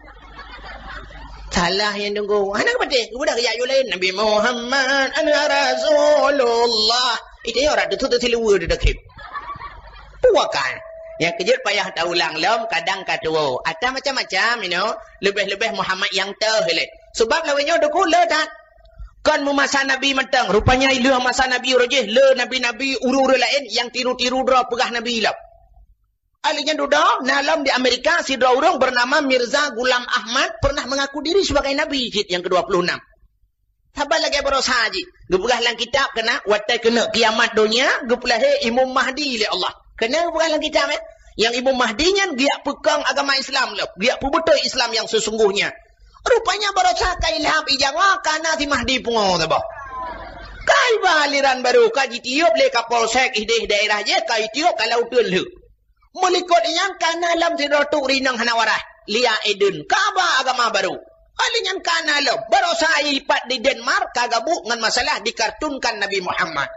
Salah nyan teungku. Hana geupatéh, geubeudôh geujak yue laén. Nabi Muhammad aneuk Rasulullah. Itu ya orang tu, tu, tu siluweue tu dekhim. Puakan. Nyang keujeuet payah taulang lom, kadang ka tuwoe. Ata macam-macam, you know. Leubeh-leubeh Muhammad nyang teuh ilée. Sebab lawét nyoe teungku le that. Kon meumasa Nabi mantong. Rupanya le masa Nabi uroe jih, le nabi-nabi ureueng-ureueng laén nyang tiru-tiru droe peugah Nabi lom. Ahli nyan dudoe, na lom di Amerika, sidroe ureueng bernama Mirza Ghulam Ahmad pernah mengaku diri sebagai nabi cit nyang kedua puluh enam. Saban lagée baroesa jih. Geupeugah lam kitab keunan, watée keuneuk kiamat donya, geupeulahé Imam Mahdi lé Allah. Keunan geupeugah lam kitab, eh. Nyang Imam Mahdi nyan geujak peukong agama Islam lom, geujak peubeutôi Islam nyang sesungguhnya. Rupanya baroesa ka ilham ijawa kana si Mahdi pungo saboh. Ka iba aliran baru ka jitiup lé Kapolsek idéh daerah jih, ka itiup ka lauteun lheueh. Meulikot nyan kana lom sidroe tuk rinong hana waras, Lia Eden, ka ba agama baru. Ahli nyan kana lom, baroesa ipat di Denmark ka gabuk ngon masalah dikartunkan Nabi Muhammad.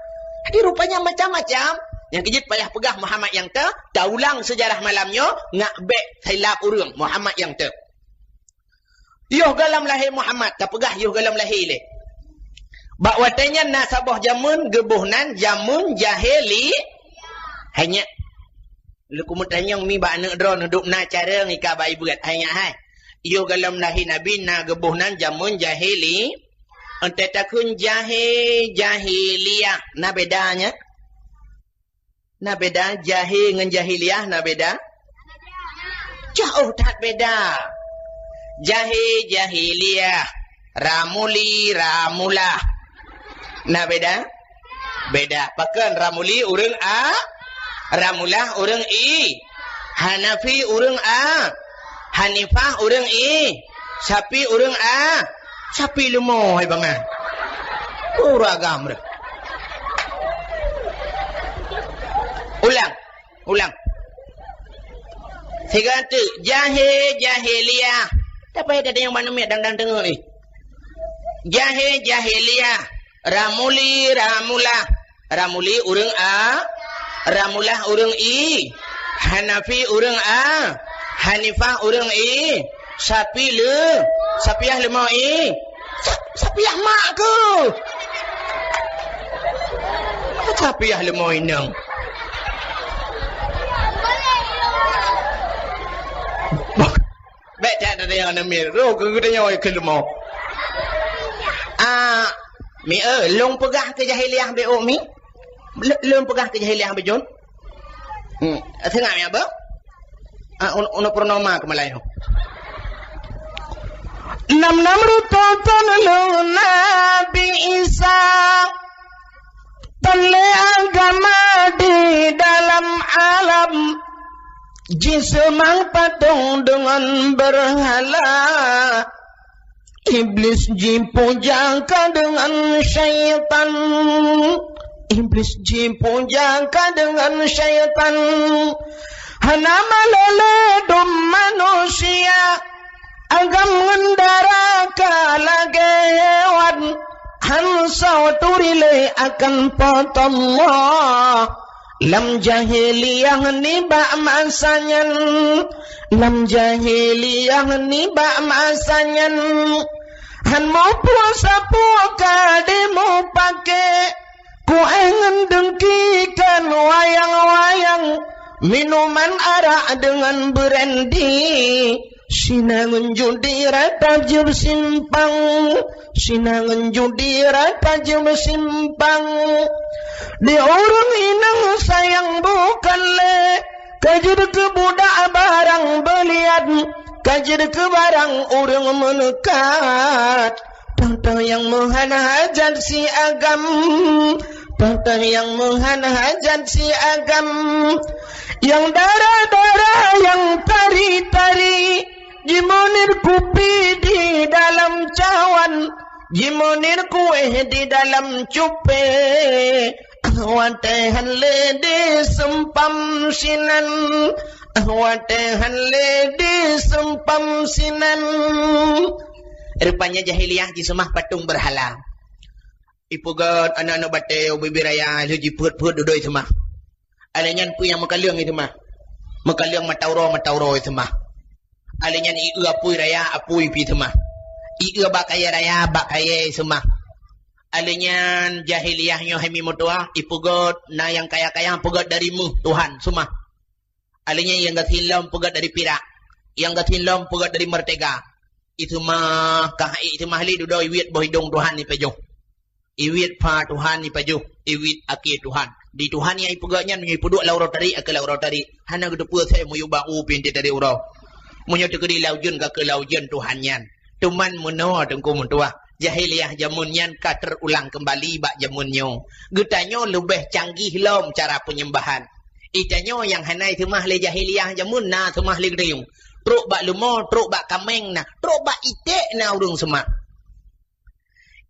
Jadi rupanya macam-macam. Nyang keujeuet payah peugah Muhammad nyang teuh, taulang seujarah malam nyoe, ngak bék silap ureueng Muhammad nyang teuh. Yoh gohlom lahé Muhammad, tapeugah yoh gohlom lahé lé. Bak watée nyan na saboh jameun geuboh nan jameun jahili-, hai nyak. Lôn keumeutanyong mi bak aneuk droe neuduek na carông ika bak ibuet, hai nyak hai. Yoh gohlom lahé Nabi na geuboh nan jameun jahili-, entée takheun jahé, jahiliyah, na beda nyan? Na beda jahé ngon jahiliyah, na beda? Jauh that beda. Jahé, jahiliyah. Ramuli, ramulah. Na beda? Beda. Pakon Ramuli ureueng A, Ramulah ureueng I, Hanafi ureueng A, Hanifah ureueng I, Syafi ureueng A. Syafi leumo hai bangai. Uragam deh. Ulang. Ulang. Siga teuk. Jahé, jahiliyah. Tapi ada yang mana miet dang-dang deungoe ni. Jahé, jahiliyah. Ramuli, ramulah. Ramuli ureueng A, Ramulah ureueng I, Hanafi ureueng A, Hanifah ureueng I, Syafi le, Syafiyah leumo I. Sa-, Syafiyah mak keuh. Syafiyah leumo inong. Bék that teudeungoe aneuk miet. Roh keu geutanyoe keu leumo. Ah, mi, eh, lôn peugah keu jahiliyah beu mi. Lôn, lôn peugah keu jahiliyah beu jeuet. Hmm, seungab mi apa? Ah, un-, unoe purnama keu Meulayu. Nam-nam rutoton lôn Nabi Isa. Tan lé agama di dalam alam, jiseumang patong deungon beurhala. Iblis jipuja ka deungon syaitan. Iblis jipuja ka deungon syaitan. Hana malée lé dum manusia. Agam ngon dara ka lagée hewan, han soe turi lé akan Po teu Allah. Lam jahiliyah nibak masa nyan, lam jahiliyah nibak masa nyan, han mupeue sapeue ka dimupake, kuéh ngon deungki kon wayang-wayang, minuman arak deungon brandy. Sina ngon judi rata jeuet simpang, sina ngon judi rata jeuet simpang. Di ureuëng inong sayang bukon lé, ka jeuet keu budak barang beulian, ka jeuet keu barang ureuëng meuneukat. Toh-toh nyang meuhan hajat si agam, toh-toh nyang meuhan hajat si agam, nyang dara-dara, nyang tari-tari, jimeunir kupi di dalam cawan, jimeunir kuéh di dalam cupe. Ah watée han lé diseumpam sinan, ah watée han lé diseumpam sinan. Rupanya jahiliyah jiseumah patung beurhala. Ipeugét aneuëk-aneuëk batée ubit-ubit raya lheueh jipeuet-peuet dudoe seumah. Alèh nyan peue nyang meukaleueng iseumah? Meukaleueng mata uroe, mata uroe iseumah. Alèh nyan ié apui raya, apui pih seumah. Ié bak kayèe raya, bak kayèe seumah. Alèh nyan jahiliyah nyoe hai mi meutuwah, ipeugét na nyang kaya-kaya peugét dari méuh Tuhan seumah. Alèh nyan nyang gasien lom peugét dari pirak, nyang gasien lom peugét dari meurtega. Iseumah, kah iseumah lé dudoe iwiet boh idong Tuhan ipajoh. Iwiet pha Tuhan ipajoh, iwiet akhé Tuhan. Di Tuhan nyang ipeugét nyan meunyoe ipeuduek lam uroe tarék, akhé lam uroe tarék. Hana geuteupeue asai meuyue bak u pintoe tarék uroe. Meunyoe teukeudi lam ujeuen ka keu lam ujeuen Tuhan nyan. Teuma meunoe teungku meutuwah, jahiliyah jameun nyan ka teurulang keumbali bak jameun nyoe. Geutanyoe leubeh canggih lom cara peunyembahan. Itanyoe nyang hana iseumah lé jahiliyah jameun na seumah lé geutanyoe. Trok bak leumo, trok bak kaméng na, trok bak iték na ureuëng seumah.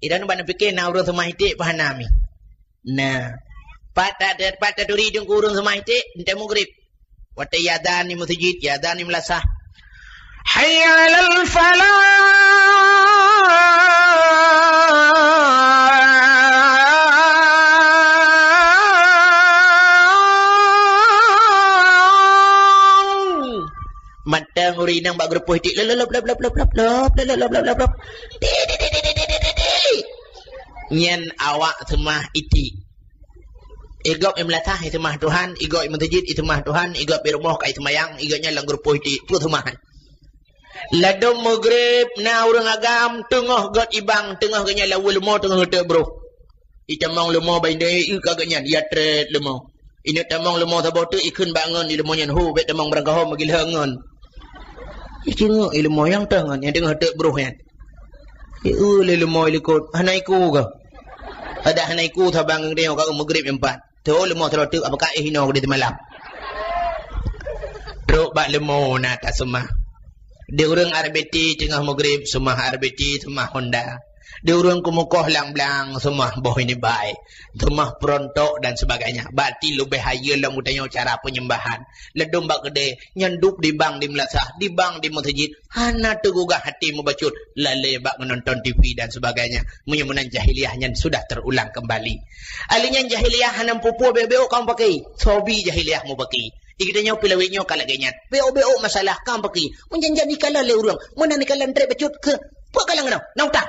Idan ban pike na ureuëng seumah iték pah na mi. Nah. Pat ta-, pat taturi deungon ureuëng seumah iték, enteuk mugrib. Watée iazan di meuseujid, iazan di meulasah. Hayya 'alal falah. Mantong ureuëng inong bak geurupoh iték, lop, lop, lop. Di, di, di. Nyan awak seumah iték. Igob i meulasah iseumah Tuhan, igob i meuseujid iseumah Tuhan, igob i rumoh ka iseumayang, igob nyan lam geurupoh iték, peue seumah. Ladom mugrib na ureuëng agam teungoh gét ibang, teungoh gét nyan lawoe leumo teungoh geutek broh. Itamong leumo bak indai, ié ka gét nyan, ia trét leumo. Ineuk tamong leumo saboh teuk ikheun bak ngon i leumo nyan, "Ho, bék tamong beurangkaho meugilhong ngon." Icingeuk i leumo nyang teuh ngon, nyang teungoh teuk broh nyan. Ieu lé leumo i likot, hana iku kah? Adak hana iku saban ngon geutanyoe ka mugrib nyan pat. Teuh leumo sidroe teuk, apakah éh inoe di teumalam. Trok bak leumo na taseumah. Di ureuëng R B T teungoh mugrib, seumah R B T, seumah Honda. Di ureuëng keumukoh lam blang, seumah boh ini bai, seumah perontok dan sebagainya. Berarti leubeh hayeue lom geutanyoe cara peunyembahan. Ladom bak keudè, nyan dub di bang di meulasah, di bang di meuseujid, hana teugugah até meubacut, lalé bak nonton T V dan sebagainya. Meunyoe meunan jahiliyah nyan sudah terulang kembali. Alèh nyan jahiliyah hana peue-peue, béok-béok ka mupakè. Sobi jahiliyah mupakè. Di geutanyoe pih lawét nyoe ka lagèe nyan. Béok-béok masalah ka mupakè. Meujanjan ikalon lé ureuëng. Meunan ikalon trép bacut keu peue kalon keunoe? Na utang.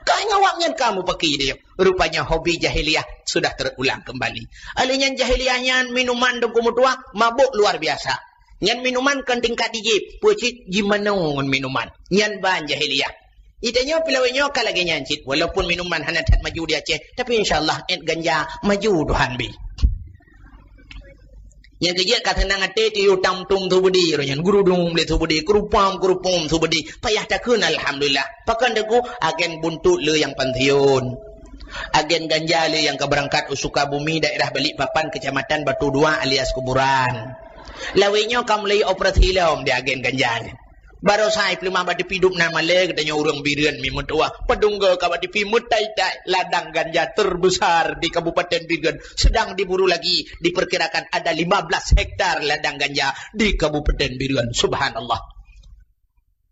Ka ngon awak nyan ka mupakè di nyoe. Rupanya hobi jahiliyah sudah terulang kembali. Alèh nyan jahiliyah nyan minuman teungku meutuwah mabök luar biasa. Nyan minuman kon tingkat dijép, peue cit jimanoe ngon minuman. Nyan ban jahiliyah. Di tanyoe pih lawét nyoe ka lagèe nyan cit, walaupun minuman hana that maju di Aceh, tapi insya Allah ét ganja maju Tuhan bi. Nyang keujeuet ka seunang até tiyuh tam tum su beudé roh nyan, geurudong lé su beudé, keurupam-keurupum su beudé, payah takheun alhamdulillah. Pakon teungku, agen buntot le nyang pensiun. Agen ganja le nyang ka beurangkat u Sukabumi, daerah Balikpapan, Kecamatan Batu Dua alias Kuburan. Lawét nyoe ka mulai operasi lom di agen ganja nyan. Barosa i peuleumah bak tipi dub nan malèe geutanyoe ureuëng Bireuen mi meutuwah. Padum goe ka bak tipi meutai-tai ladang ganja terbesar di Kabupaten Bireuen sedang diburu lagi, diperkirakan ada lima belas hektar ladang ganja di Kabupaten Bireuen. Subhanallah.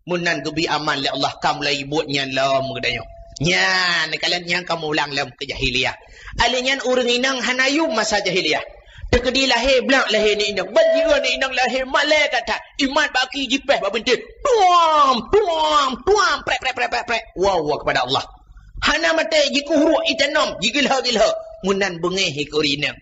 Meunan geubi aman lé Allah ka mulai buet nyan lom geutanyoe. Nyan, kalon nyan ka meulang lom keu jahiliyah. Alèh nyan ureuëng inong hana yum masa jahiliyah. Teukeudi lahé, blah lahé ni inong. Ban jiôh ni inong lahé, malée that-that. Imat bak aki jipéh bak bintéh. Tuam, tuam, tuam. Prek, prek, prek, prek, prek. Wow, wow kepada Allah. Hana maté, jikuhruek itanom, jigilho-gilho. Meunan beungéh keu ureueng inong.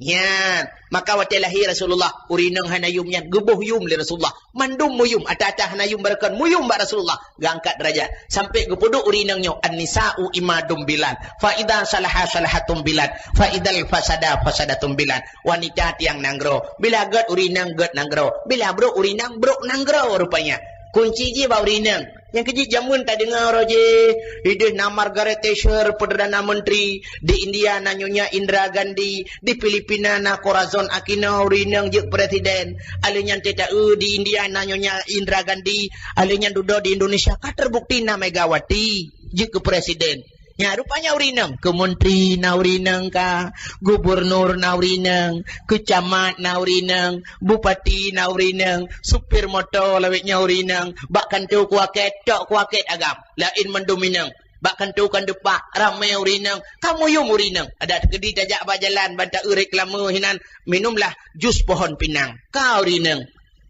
Nyan, maka watée lahé Rasulullah, ureueng inong hana yum nyan, geuboh yum lé Rasulullah. Mandum meuyum, ata-ata hana yum barokon, meuyum bak Rasulullah, geuangkat derajat. Sampai geupeuduek ureueng inong nyoe, "An-nisa'u imadum bilad, fa idza salaha salahatum bilad, fa idzal fasada fasadatum bilad." Wanita tiang nanggroe, bila gét ureueng inong gét nanggroe, bila brok ureueng inong brok nanggroe rupanya. Kunci jih bak ureueng inong. Nyang keujeuet jameun tadeungoe roh jih, ideh na Margaret Thatcher, Perdana Menteri, di India na Nyonya Indira Gandhi, di Filipina na Corazon Aquino, ureueng inong jeuet presiden. Aleuh nyan teuta-eu di India na Nyonya Indira Gandhi, aleuh nyan dudoe di Indonesia ka terbukti na Megawati jeuet keu presiden. Nya, rupanya ureueng inong, keu menteri na ureueng inong ka, gubernur na ureueng inong, keu camat na ureueng inong, bupati na ureueng inong, supir moto lawét nyoe ureueng inong, bak kantô kuakét, tok kuakét agam, laén mandum inong, bak kantô kan deupak, ramé ureueng inong, ka meuyum ureueng inong. Adak teukeudi tajak bak jalan, ban ta-eu reklame hinan, minumlah jus pohon pinang, ka ureueng inong.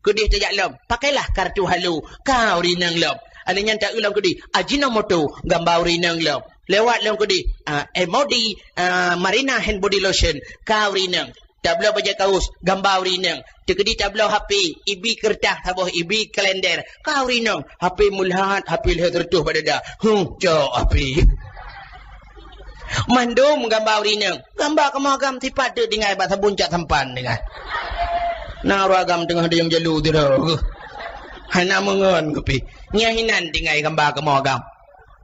Keudeh tajak lom, pakailah kartu halu, ka ureueng inong lom. Aleuh nyan ta-eu lom keudeh, Ajinomoto, gamba ureueng inong lom. Lewat lom keudeh, ah, Emodi, ah, Marina hand body lotion, ka ureueng inong. Tabloe bajée kaos, gamba ureueng inong. Teukeudi tabloe H P, ibi keureutah saboh, ibi kalender, ka ureueng inong. H P meulahat, H P lhèe reutôh bak dada. Huh, cok H P. Mandum gamba ureueng inong. Gamba kamoe agam sipat teuk tinggai bak sabon cap sampan tinggai. Na ureueng agam teungoh dayong jalu sidroe. Hana meungon kupi. Nyan hinan tinggai gamba kamoe agam.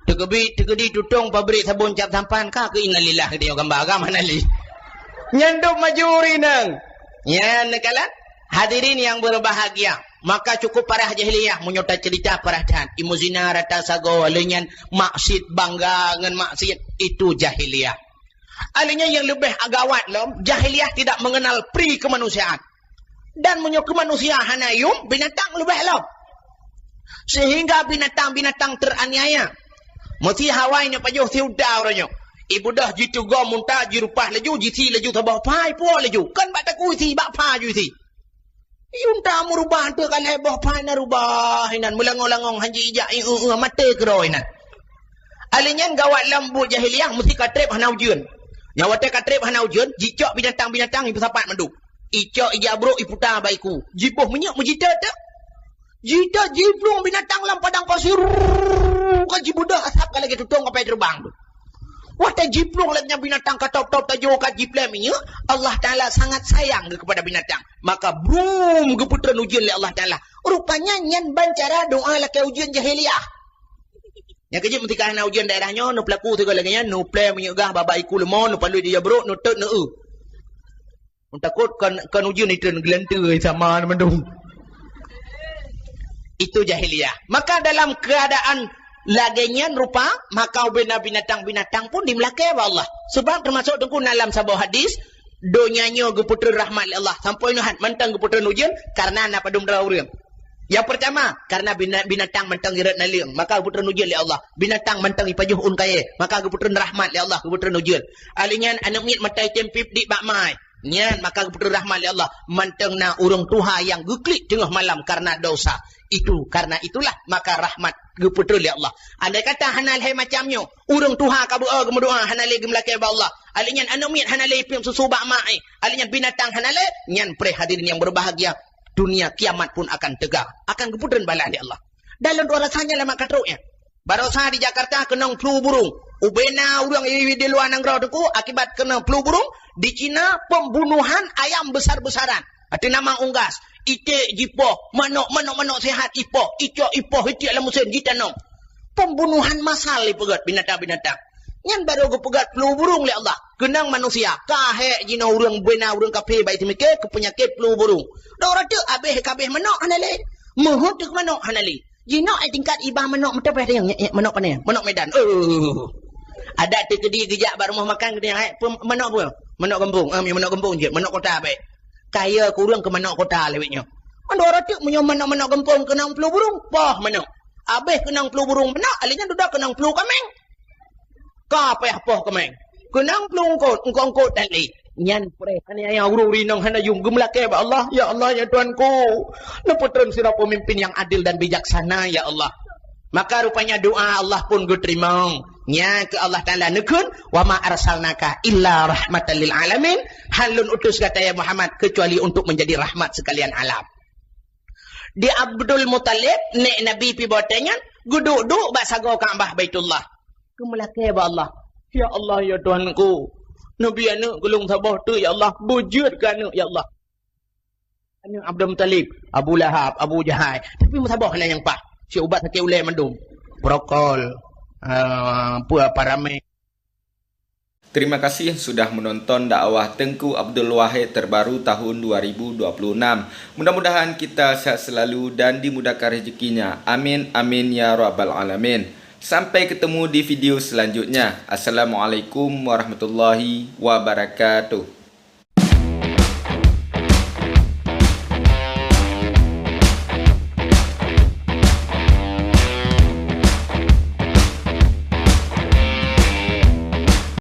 Teukeudi, teukeudi tutong pabrik sabon cap sampan ka keu innalillah geutanyoe gamba agam hana lé. Nyan dum maju ureueng inong. Nyan neukalon. Hadirin yang berbahagia. Maka cukup parah jahiliyah, meunyoe taceurita parah that. Ilmu zina rata sagoe, lheueh nyan maksiet, bangga ngon maksiet, itu jahiliyah. Aleuh nyan nyang leubeh gawat lom, jahiliyah tidak mengenal pri kemanusiaan. Dan meunyoe keu manusia hana yum, binatang leubeh lom. Sehingga binatang-binatang teraniaya. Meusi hawa inong pajoh si unta uroe nyoe. Ibeudôh jiteugoe unta, jirupah laju, jisi laju saboh pha, ipuwoe laju. Kon bak takue isi, bak pha ju isi. Unta meurubah teuk ka lhèe boh pha na rubah inan, meulangong-langong han jijak, i, eu, eu, maté keudroe inan. Aleuh nyan gawat lom buet jahiliyah, meusi ka trép hana ujeuen. Nyan watèe ka trép hana ujeuen, jicok binatang-binatang ipeusapat mandum. Icok ija brôk iputa bak iku. Jiboh minyeuk meujiteuet teuk. Jiteuet jiplueng binatang lam padang pasir. Ka jibeudôh asab ka lagèe tutong kapai teubang tu. Watèe jiplueng lagèe nyan binatang ka top-top tajô ka jiplè minyeuk, Allah Taala sangat sayang keupada binatang. Maka brum geupeutreun ujeuen lé Allah Taala. Rupanya nyan ban cara doa lakèe ujeuen jahiliyah. Nyang keujeuet meutika hana ujeuen daerah nyoe, neupeulaku sigoe lagèe nyan, neuplè minyeuk gah bak iku leumô, neupalui di jabrôk, neutot, neueu. Takot kon, kon ujeuen itreun geulanteue sama mandum. Itu jahiliyah. Maka dalam keadaan lagèe nyan rupa, maka ubena binatang-binatang pun dimeulakèe bak Allah. Sebab teumasok teungku na lam saboh hadis, donya nyoe geupeutreun rahmat lé Allah. Sampoe nyoe hat mantong geupeutreun ujeuen karena na padum droe ureueng. Yang pertama, karena bina-, binatang mantong irot naleueng, maka geupeutreun ujeuen lé Allah. Binatang mantong ipajoh ôn kayèe, maka geupeutreun rahmat lé Allah, geupeutreun ujeuen. Alèh nyan aneuk miet mata item pip dik bak mai. Nyan maka geupeutreun rahmat lé Allah, mantong na ureueng tuha nyang geuklik teungoh malam karena dosa. Itu, karena itulah maka rahmat geupeutreun lé Allah. Andai kata hana lhèe macam nyoe, ureueng tuha ka beu-o geumeudoa hana lé geumeulakèe bak Allah. Alèh nyan aneuk miet hana lé ipiep susu bak mak, eh. Alèh nyan binatang hana lé, nyan preh hadirin yang berbahagia, dunia kiamat pun akan tegak, akan geupeutreun bala lé Allah. Dan lôn tuan rasa nyan lam ka trok nyan. Barosa di Jakarta keunong flu burung. Ubena ureueng di luwa nanggroe teungku akibat keunong flu burung, di China pembunuhan ayam besar-besaran. Ateueh nama unggas, iték jipoh, manok, manok, manok sehat ipoh, icok ipoh, iték lam musém jitanom. Pembunuhan massal ipeugöt binatang-binatang. Nyan baru geupeugöt flu burung lé Allah. Keunong manusia, ka hék jinoe ureueng bena ureueng kafé bak iteumiké keu peunyakét flu burung. Dok rateuk abéh kabéh manok hana lé. Meuheuet teuk manok hana lé. Jinoe ai tingkat iba manok meuteupeh teunyang, nyek, nyek, manok pane, manok Medan. Eh. Adak teukeudi geujak bak rumoh makan geutanyoe, eh, pem-, manok peue? Manok gampông. Ah, manok gampông jeuet, manok kota bèk. Kaya keu ureueng keu manok kota lé wék nyoe. Mandua rateuk meunyoe manok-manok gampông keunong flu burung, poh manok. Abéh keunong flu burung manok, alèh nyan dudoe keunong flu kaméng. Ka payah poh kaméng. Keunong flu eungkôt, eungkôt-eungkôt dan lé. Nyan preh aniaya ureuëng inong hana yum, geumeulakée bak Allah, "Ya Allah, ya Tuhanku, neupeutreun sidroe peumimpin nyang adil dan bijaksana, ya Allah." Maka rupanya doa Allah pun geuteurimong. Nya keu Allah Taala neukheun, "Wa ma arsalnaka illa rahmatan lil alamin." Han lôn utus gata ya Muhammad kecuali untuk menjadi rahmat sekalian alam. Di Abdul Muthalib, nek Nabi pi boteng nyan, geuduek-duek bak sagoe Ka'bah Baitullah. Geumeulakée bak Allah, "Ya Allah, ya Tuhanku, neubi aneuëk keu lôn saboh teuk, ya Allah, beujeuet keu aneuëk, ya Allah." Aneuëk Abdul Muthalib, Abu Lahab, Abu Jahai, tapi meusaboh hana nyang paih. Siubat sakét ulée mandum. Prokol, uh, apa, apa ramé. Terima kasih sudah menonton dakwah Tengku Abdul Wahid terbaru tahun dua ribu dua puluh enam. Mudah-mudahan kita sehat selalu dan dimudahkan rezekinya. Amin, amin, ya rabbal alamin. Sampai ketemu di video selanjutnya. Assalamualaikum warahmatullahi wabarakatuh.